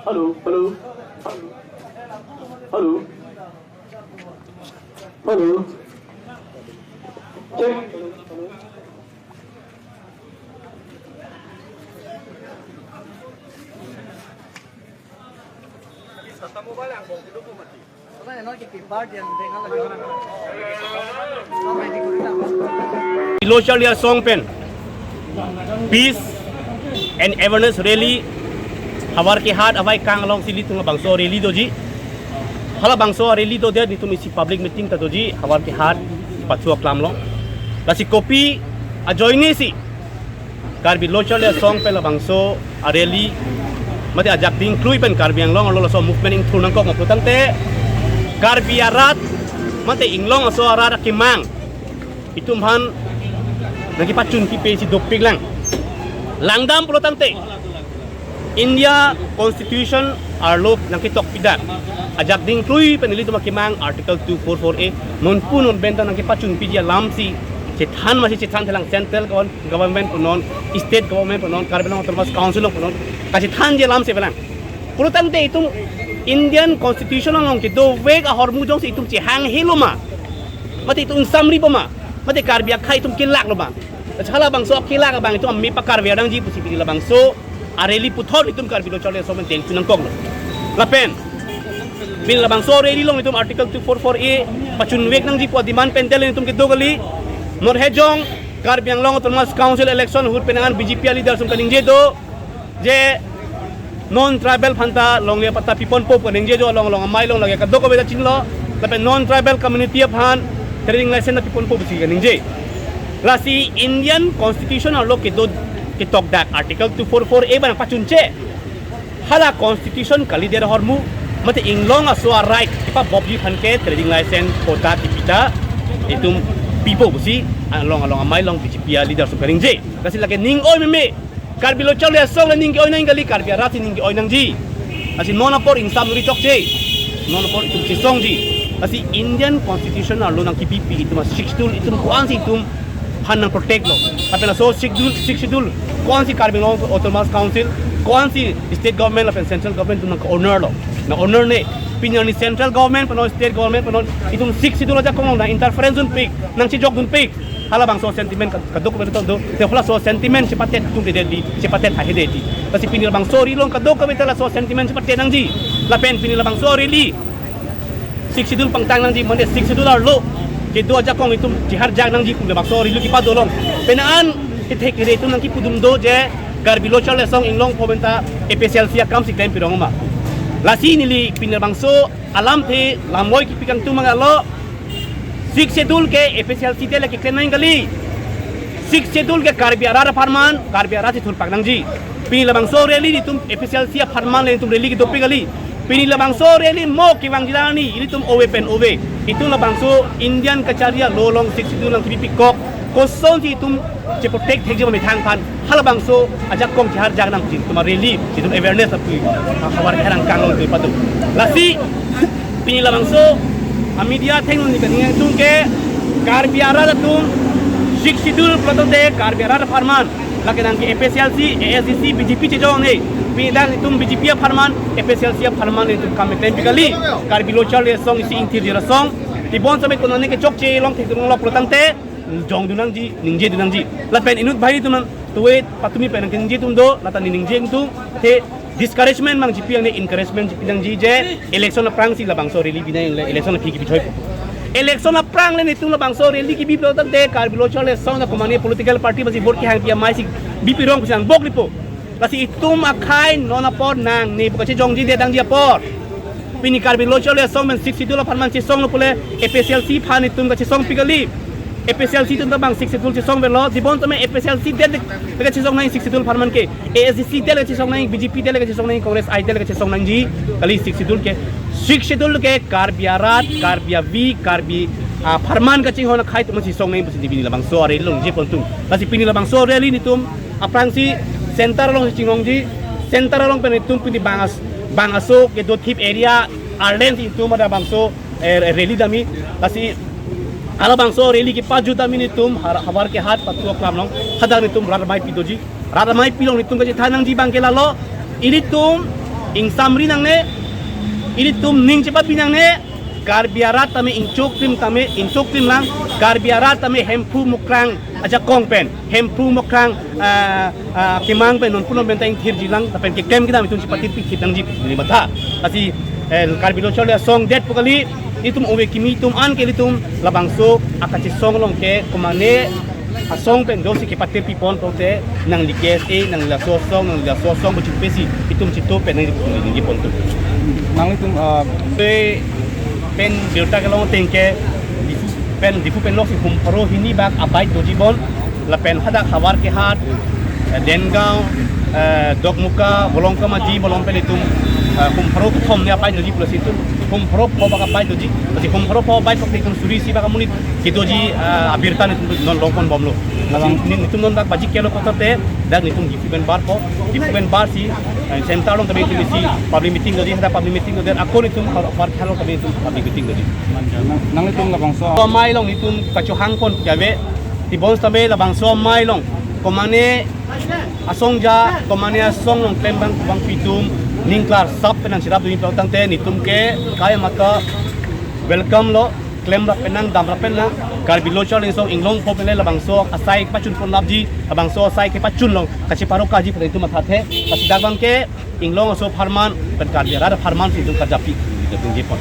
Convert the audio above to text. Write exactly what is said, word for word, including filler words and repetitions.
Hello, hello. Hello. Hello. Check. Lo Charli Asong pen peace and awareness rally, Howraghat Howai Kang alongsi ilitum labangso rally doji. Halabangso rally dodet netum isi public meeting ta doji, Howraghat Pathu Aklam along. Lasi kopi ajoine si Karbi Lo Charli Asong pen labangso a rally mate ajak dingklui pen Karbi Anglong arlo laso movement ingthur nangkok ma pulotangte, Karbi arat mate inglong aso arat akemang itum aphan nangkepachun pipe si dopik lang. Langdam pulotangte, India Constitution arlo nangketok pidak ajak dingklui pen ilitum akemang Article two four four A, nonpu non pen ta nangkepachun piji alam si chethan masi chethan thelang, central govern- government punon, state government punon, Karbi Anglong Autonomous Council along punon, kachethanji alam si avelang. Pulotangte itum Indian Constitution along kedovek ahormu jongsi itum chehanghelo ma, mate itum ingsamripo ma, mate Karbi akhei itum kelaklo ma. Halabangso akelak abang itum amei pakarve nangji pusi pini labangso a rally puthot itum Karbi Lo Charli Asong pen telpon nangkoklo. Lapen pini labangso rally along itum Article two four four A pachunvek nangji pu a-demand pen tel itum kedo kali. Norhejong Karbi Anglong Autonomous Council election ahut pen an B J P a-leader atum kaningje do je non-tribal aphanta longle patta piponpo pu kaningje do, along along amei along lake kadokave ta chinilo. Lapen non-tribal community aphan trading license ta piponpo pusi kaningje. Lasi Indian Constitution arlo kedo ketok dak Article two four four A abang pachunche. Hala Constitution kalidet ahormu mate inglong aso a-right kepabobji aphan ke trading license patta kepita itum pipo pusi along along amei along B J P a-leader atum kaningje. Lasi lake ning oi meme. Karbi Lo Charli Asong le ning ke-oi nang kali, Karbi arat si ning ke-oi nangji. Lasi non apor ingsamri chokche. Non apor itum chesongji. Lasi Indian Constitution arlo nangkepipi itum a-Sixth Schedule itum ko-ansi itum aphan nangprotect lo. Lapen laso Sixth Schedule, Sixth Schedule ko-ansi Karbi Anglong Autonomous Council, ko-ansi state government lapen central government itum nang-honor lo. Nang-honor ne. Pini arni central government punon, state government punon, itum Sixth Schedule ajakong nang-interference dunpik, nangchejok dunpik. Halabangso sentiment ka- kadokave ta do. Te halaso sentiment chepatet atum de di, chepatet ahe de di. Lasi pini labangso rally along kadokave ta laso sentiment chepatet nangji. Lapen pini labangso rally Sixth Schedule pangtang nangji, mane Sixth Schedule arlo kedo ajakong itum chiharjak nangji pu labangso rally kepado along. Pen an kethek kere itum nangkepudun do je Karbi Lo Charli Asong inglongpo pen ta A P H L C akam si klem pirong ma. Lasi neli pini labangso alamthe lamvoi kepi kangtung mangalo. Sixth Schedule ke A P H L C te le keklem nang kali. Sixth Schedule ke Karbi arat apharman, Karbi arat si thurpak nangji. Pini labangso rally itum A P H L C apharman le itum rally kedopik kali. Pini labangso rally mo kevangji arni ilitum ove pen ove. Itum labangso Indian kachari a-law along Sixth Schedule nangkepipikok, kosonsi itum cheprotect thekji ma methang aphan, halabangso ajakong chiharjak nangji itum a-rally, itum awareness api, ah, Howraghat angkang along itum pado. Lasi pini labangso a-media athengno neli kaning atum ke, Karbi arat atum Sixth Schedule pulotangte Karbi arat apharman. Lake nang ke A P H L C, A S D C, B J P chejong ne. Pini dak itum B J P apharman, A P H L C apharman itum kam klem pi kali. Karbi Lo Charli Asong isi ingthir jera song. Tebonsitame konane kechokche along thekdun lo pulotangte jongdun nangji, ningjedun nangji. Lapen inut bhai itum nang tuwe patumi pen nangkeningje atum do, lata neli ningje atum te discouragement nangjipi angne encouragement jipi nangji je election aphrangsi labangso rally binai le election aphi kibi choi. Election aphrang le netum labangso rally kibi pulotangte Karbi Lo Charli Asong na komane political party masi vote kehang pi amei si bipirong pusi nang bok lipo. Lasi itum akhei non apor nangne pu kachejongji de dangji apor. Pini Karbi Lo Charli Asong pen Sixth Schedule apharman chesonglo pule A P H L C aphan itum kachesong pi kali. A P H L C atum ta bang Sixth Schedule chesong avelo, tebonsitame A P H L C det le kachesong nang Sixth Schedule apharman ke, A S D C det le kachesong nang, B J P det le kachesong nang, Congress I det le kachesong nangji kali Sixth Schedule ke. Sixth Schedule ke Karbi arat, Karbi avi, Karbi apharman kachinghon akhei atum chesong nang pusi pini labangso a-rally along je pontung. Lasi pini labangso a-rally netum aphrangsi center along chinghonji, center along pen itum pini bang as- bang aso kedo thip area arleng si itum ada bangso, eh, rally dam-i. Lasi halabangso rally kepajut dam-i netum Har- Howraghat Pathu Aklam along, hadak netum rat amei pi doji. Rat amei pi along netum kachethan nangji abang ke lalo, ilitum Ingsamri nangne, ilitum ning chepabi nangne, Karbi arat tame ingchok krim tame, ingchok krim lang, Karbi arat tame Hemphu Mukrang ajakong pen, Hemphu Mukrang, ah, ah, kemang pen non punon pen ta ingthirji lang, lapen keklem kedam itum chepatirpi thip nangji pu neli matha. Lasi, eh, Karbi Lo Charli Asong det pu kali, itum ove kimi itum an ke ilitum labangso akachesong along ke komane asong pen dosi kepatirpi pon pulote nangli K S A, nangli laso asong, nangli laso asong pu chipesi itum chito pen nangli nangji pon tu. Nanglitum, ah, Pe pen birta kelong ateng ke Diphu pen, Diphu pen loksi hum pharo hini bak abike doji bon, lapen hadak Howraghat, eh, Dengaon, eh, Dokmoka, Bolongkamaji, Bolong pen itum, eh, hum pharo kethom ni abike doji pulo si itum hum pharo pho bak abike doji. Lasi hum pharo pho abike kok itum suri isi bak amonit kedoji, eh, abirta nelitum non long pon bomlo. Lasi Labang- ni-, nelitum non dak baji kelo kotote, dak nelitum Diphu pen barpo, Diphu pen bar si, eh, center along tame itum isi public meeting doji, hadak public meeting doji, ako nelitum Howraghat along tame itum public meeting doji. Nang-, nanglitum labangso amei along nelitum kachohang pon kave, tebon tame labangso amei along komane asong ja, komane asong along klem abang, abangpi itum ning klarsap pen nangcherap dunji pulo tangte nelitum ke kai maka welcome lo, klemrap pen nang, damrap pen nang. Karbi Lo Charli Asong inglong pho pen le labangso asai kepachun pon lapji, labangso asai kepachun along kacheparo kaji pu itum mathathe. Lasi dak abang ke inglong aso apharman pen Karbi arat apharman si itum karjapi, itum jepon.